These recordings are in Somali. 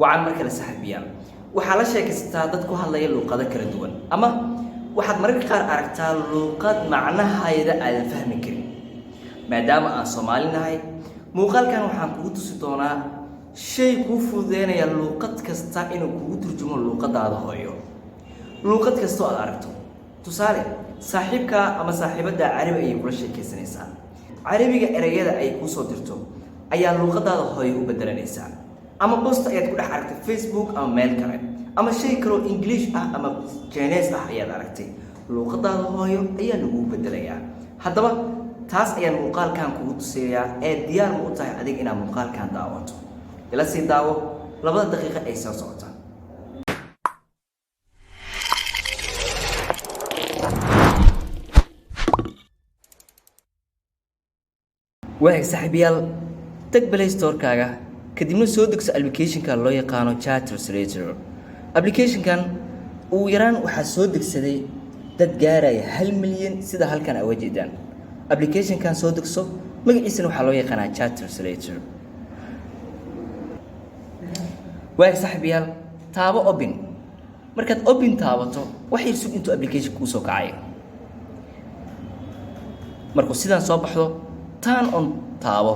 Wacan mar kale, saaxiibayaal. Waxaa la sheekaysataa dad ku hadlaya luuqado kala duwan, ama waxaad mararka qaar aragtaa luuqad macnaheeda aadan fahmi karin. Maadaama aan Soomaali nahay, muuqaalkan waxaan kugu tusi doonaa shay kuu fududeynaya luuqad kasta inuu kugu turjumo luuqadaada hooyo, luuqad kastoo aad aragto. Tusaale, saaxiibka ama saaxiibadda Carabi ayay kula sheekaysanaysaa. Carabiga ereyada ay kuu soo dirto ayaa luuqadaada hooyo u bedelanaysaa. Ama post ayaad ku dhex aragtay Facebook ama meel kale, ama shay kaloo English ah ama Chinese ah ayaad aragtay, luuqadaada hooyo ayaa laguu bedelayaa. Haddaba taas ayaan muuqaalkan kugu tusayaa. Ee diyaar ma u tahay adiga inaad muuqaalkan daawato? Ila sii daawo 2da daqiiqo ay soo socota. Waag saaxiibayaal, tag Play Store-kaaga, kadibna soo degso applicationka loo yaqaano Chat Translator. Applicationkan ugu yaraan waxaa soo degsaday dad gaaraya 1 milyan, sida halkan aa uga jeedaan. Applicationkan soo degso, magaciisana waxaa loo yaqaanaa Chat Translator. Waag saaxiibayaal, taabo open. Markaad open taabato, wax yar sug intuu application kuu soo kacayo. Markuu sidaan soo baxdo, turn on taabo.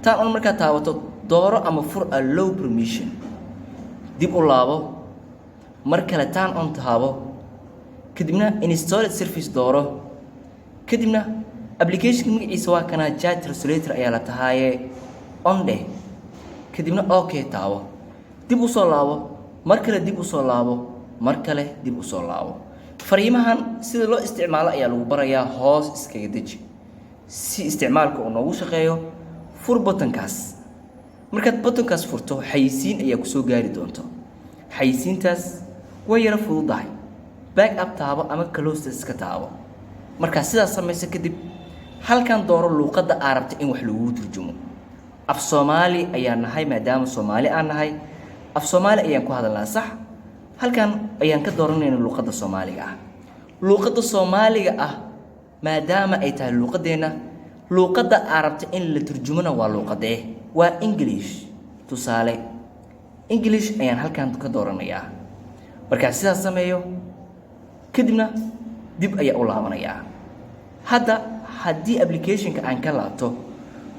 Turn on markaad taabato, dooro ama fur allow permission. Dib u laabo, mar kale turn on taabo, kadibna installed service dooro. Kadibna applicationka magaciisa waa kanaa, Chat Translator ayaa la tahaaye, on dheh, kadibna okay taabo. Dib u soo laabo, mar kale dib u soo laabo, mar kale dib u soo laabo. Fariimahan sida loo isticmaalo ayaa lagu barayaa. Hoos iskaga deji si isticmaalka uu noogu shaqeeyo. Fur buttonkaas. Markaad buttonkaas furto, xayisiin ayaa kusoo gaari doonto. Xayisiintaas way yaro fududahay. Back up taabo ama close iska taabo. Markaa sidaas samayso kadib, halkan dooro luuqadda aa rabta in wax lagugu turjumo. Af Soomaali ayaan nahay. Maadaama Soomaali aan nahay, af Soomaali ayaan ku hadalnaa, sax? Halkan ayaan ka dooranayna luuqadda Soomaaliga ah. Luuqadda Soomaaliga ah maadaama ay tahay luuqaddeenna, luuqadda aa rabta in la turjumona waa luuqadee? Waa English. Tusaale, English ayaan halkan ka dooranayaa. Markaa sidaas sameeyo kadibna, dib ayaa u laabanayaa. Hadda haddii applicationka aan ka laabto,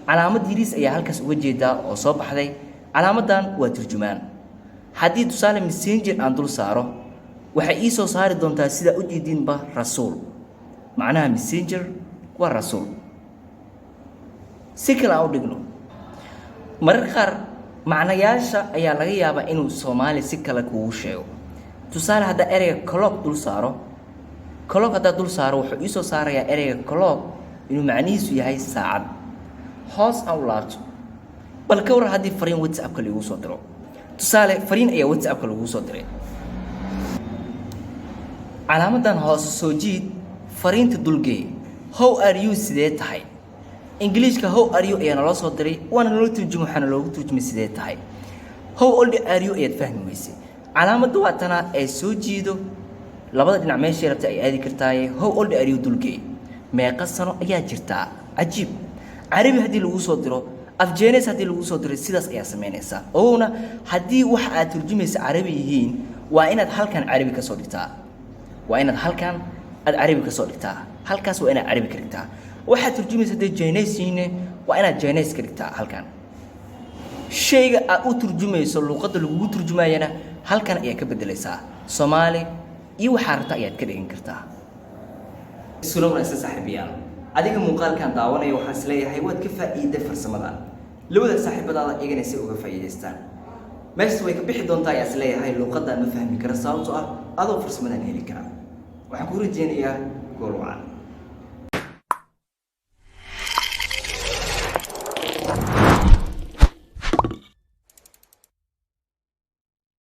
calaamad yariis ayaa halkaas uga jeedaa oo soo baxday. Calaamadan waa turjumaan. Haddii tusaale Messenger aan dul saaro, waxay ii soo saari doontaa, sidaa u jeediinba, Rasuul. Macnaha Messenger waa Rasuul. Si kale aan u dhigno, mararka qaar macnayaasha ayaa laga yaabaa inuu Soomaali si kale kugu sheego. Tusaale, haddaa ereyga clock dul saaro, clock haddaa dul saaro, wuxuu ii soo saarayaa ereyga clock inuu macnihiisu yahay saacad. Hoos aan u laabto. Bal ka waran haddii fariin WhatsAppka lagu soo diro? Tusaale, fariin ayaa WhatsAppka laguu soo diray. Calaamadan hoose soo jiid, fariinta dulgee. "How are you?" Sidee tahay? Ingiliishka "how are you" ayaa naloo soo diray, waana naloo turjumay. Waxaana loogu turjumay sidee tahay. "How old are you" ayaad fahmi weysay. Calaamadda waa tanaa ee soo jiido, labada dhinac meeshay rabta ay aadi kartaaye. "How old are you" dulgee. Meeqa sano ayaa jirtaa? Cajiib. Carabi haddii lagu soo diro, af Chinese haddii lagu soo diro, sidaas ayaa samaynaysaa. Ogowna, haddii waxa aad turjumaysa Carabi yihiin, waa inaad halkan Carabi ka soo dhigtaa. Waa inaad halkan aad Carabi ka soo dhigtaa. Halkaas waa inaad Carabi ka dhigtaa. Waxaad turjumaysa haddii Chinese yihiin, waa inaad Chinese ka dhigtaa halkan. Shayga aad u turjumayso luuqadda lagugu turjumayana halkan ayaa ka bedelaysaa. Soomaali iyo waxaa rabta ayaad ka dhigan kartaa. Isula wanaagsan, saaxiibayaal. Adiga muuqaalkan daawanaya, waxaan is leeyahay waad ka faa'iiday farsamadan. Labada saaxiibadaada iyagana si uga faa'iidaystaan. Meeshas way ka bixi doontaa ayaa is leeyahay luuqaddan ma fahmi kara, sababtoo ah adoo farsamadan heli kara. Waxaan kuu rajeynayaa gool wacan.